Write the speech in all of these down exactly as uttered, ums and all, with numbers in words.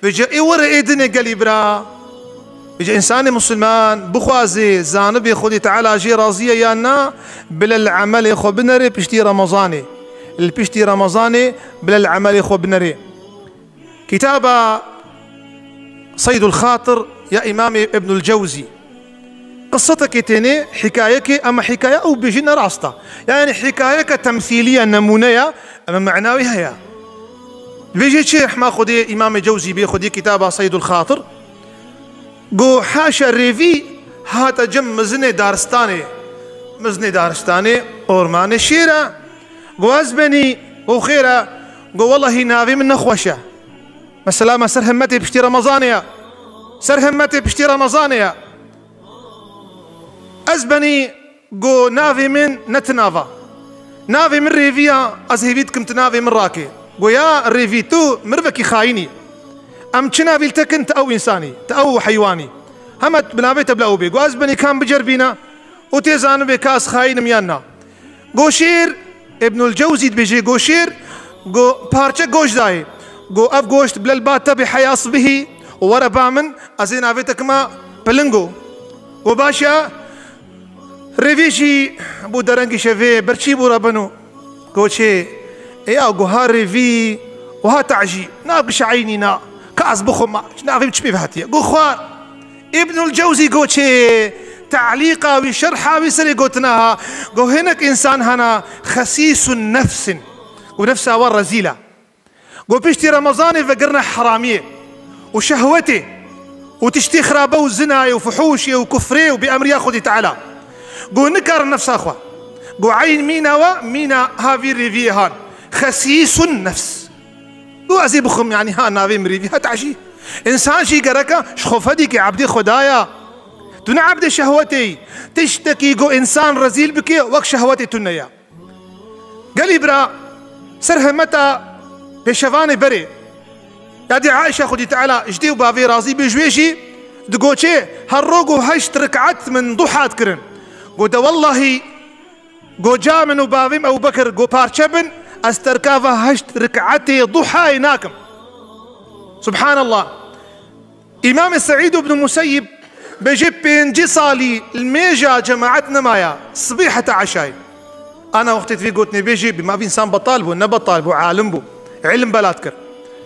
Vêce ê were ê dinê gelî bira. Vêce însanê musulman bixwazê zanibê Xwedê Teala jê razî ye yan na, bile li emelê xwe binerê piştî Remezanê. Li piştî Remezanê bile li emelê xwe binerê. Kitaba Seydul Xatir ya Îmamê Ibnul Cewzî. Qisetekê tênê, hikayekê, ema hikaye ew bêjî ne rast e. Yani hikayeke temsîlî ye, nemûne ye, ema mena wî heye. Dibêjê çi, rehma Xwedê Îmamê Cewzî bê, xwedî kitaba Seydul Xatir. Go haşa rêvî hate cem mizinê daristanê. Mizinê daristanê ormanê şêr e. Go ez benî, go xêr e. Go wellahî navê min nexweş e. Mesela me ser himmetê piştî Remezanê ye. Ser himmetê piştî Remezanê ye. Ez benî, go navê min ne ti nava. Navê min Rêvî ya, ez hêvî dikim ti navê min rakê. Go ya Rêvî, tu mirvekî xayînî. Em çi navî li te kin, ti ew însanî, ti ew heywanî. Heme bi navê te bila ew bê. Go ez benî kam bicerbîna û tê zanibê ka ez xayînim yan na. Go şêr, Ibnul Cewzî dibêjê, go şêr, go parçe goşt dayê. Go ev goşt bile li ba te bê heyas bihî û were ba min, ez ê navê te kima Pilingo. Go baş e, Rêvî jî bû derengî şevê, berçî bû re bino. Go çê, ê ya go ha Rêvî û ha Tacî, na gişa eynî na, ka ez bixwim, navê min çi pê ve hatiye. Go xwar. Îbnul Cewzî go çê, te'lîqa wî, şerha wî serê gotina ha, go hinek însan hene xesîsun nefsin. Go nefsa wan rezîl e. Go piştî Remezanê vegirine heramiyê û şehwetê û tiştê xirabe û zinayê û fuhûşê û kufrê û bêemriya Xwedê Teala. Go nikarin nefsa xwe. Go eyn mîna we, mîna ha vî Rêviyê han. Xesîsun nefs. Û ez ê bixwim, yanî ha navê min Rêvî, ha Tacî. Însan jî gereka ji xwe fedî ke ebdê Xwedaya. Tu ne ebdê şehwetê yî. Tiştekî ku însan rezîl bike, wek şehwetê tu ne ya. Gelî bira, ser hemeta pêşevanê berê. Yadê Aîşa Xwedî Teala ji dê û bavê razî bê ji wê jî digoçê, her ro ku heşt rik'et min duha dikirin. Go de wellahî Go ca min û bavê min Ebu Bekir, go parçe bin, ez terka va heşt rik'etê duhayê nakim. Subhanallah. Îmamê Seîd ibn Museyyib bêjê pêncî salî li mêja cemaet nemaya, sibê heta eşayê. Ana wextê divê gotinê bêjê, bi mavî însan betal bû, ne betal bû, alim bû. Îlim belat kir.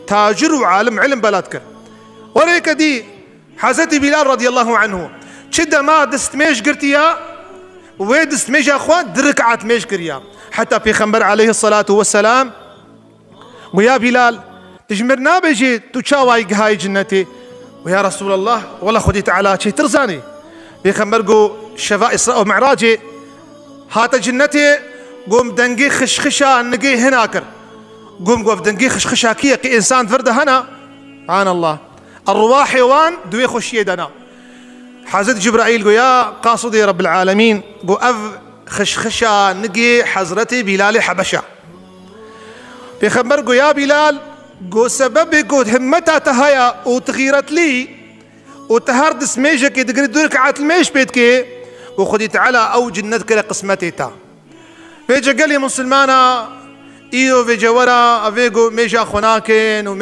Tacir û alim îlim belat kir. Werê ke dî, Hezretî Bîlal radiyallahu anhu çi dema distmêj girtiya, wê distmêja xwe di rik'at mêj kiriya. Heta Pêxember aleyhissalatu vesselam got, ya Bîlal, tu ji mir nabêjî tu çawayî gihayî cinnetê? Got, ya Resulallah, wela Xwedî Teala çêtir zanî. Pêxember got, şeva Îsra û Mi'racê hate cinnetê, got, dengê xişxişa nigê hina kir. Got, got, dengê xişxişa kî ye? Kê însan vir de hena? Subhanallah. Erwahê wan di wê xweşiyê de ne. Hezret Cibraîl got, ya qasidê Rebbil Alemîn, got, ev xişxişa nigê Hezretê Bîlalê Hebeş e. Pêxember got, ya Bîlal, got, sebebê got himmeta te heye û tu xîretlî û tu her distmêjekê digirî du rik'et li mêj pê dikê, got, Xwedî Teala ew cinnet kire qismetê te. Vêce gelê musulmana îro vêce wera, evê got mêja xwe nakin û